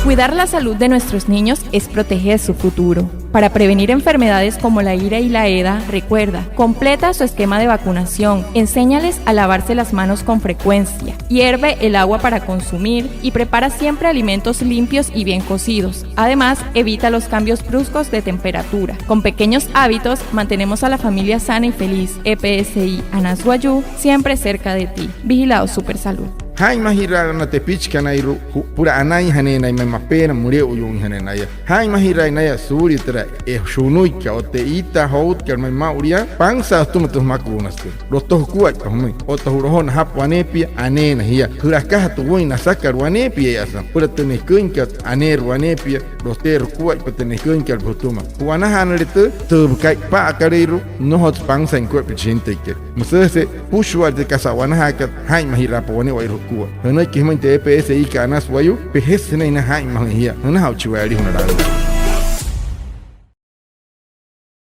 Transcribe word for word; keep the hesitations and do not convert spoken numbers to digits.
Cuidar la salud de nuestros niños es proteger su futuro. Para prevenir enfermedades como la IRA y la EDA, recuerda, completa su esquema de vacunación, enséñales a lavarse las manos con frecuencia, hierve el agua para consumir y prepara siempre alimentos limpios y bien cocidos. Además, evita los cambios bruscos de temperatura. Con pequeños hábitos, mantenemos a la familia sana y feliz. EPSI Anas Wayuu, siempre cerca de ti. Vigilado Supersalud. Jaa'inmajira'ana tepichikanairua süpüla anainjanain ma'i mapeena, müle'uyuuinjanain naya. Jaa'inmajiraain naya suulia türa shunuikat otta e'itaa joutkat ma'i maa'ulu yaa, pansaasü sütüma tü jümakuunasükat. Lotüin jukuaippa jümüin otta ju'lojoo najapü waneepia, aneena jia. Jü'lakaja tü wüin nasakat waneepia e'iyasa süpüla tü neküinkat aneerü waneepia. Loteerü jukuaippa tü neküinkat jütüma. Ju'wanajaanüle tü, tü ka'ipakalüirua, nnojotsü pansain nukuaippa chi jintüikat. Müsüjese süpüshua'ale tü kasa a'wanajaakat, jaa'inmajiraapa wane'ewai jukua. Jünüiki jümüin tü EPSIkat Anas Wayuu, pejesü sünain jünain jaa'inmajüin jia. Jünaja'uchi waya alijuna laülüü.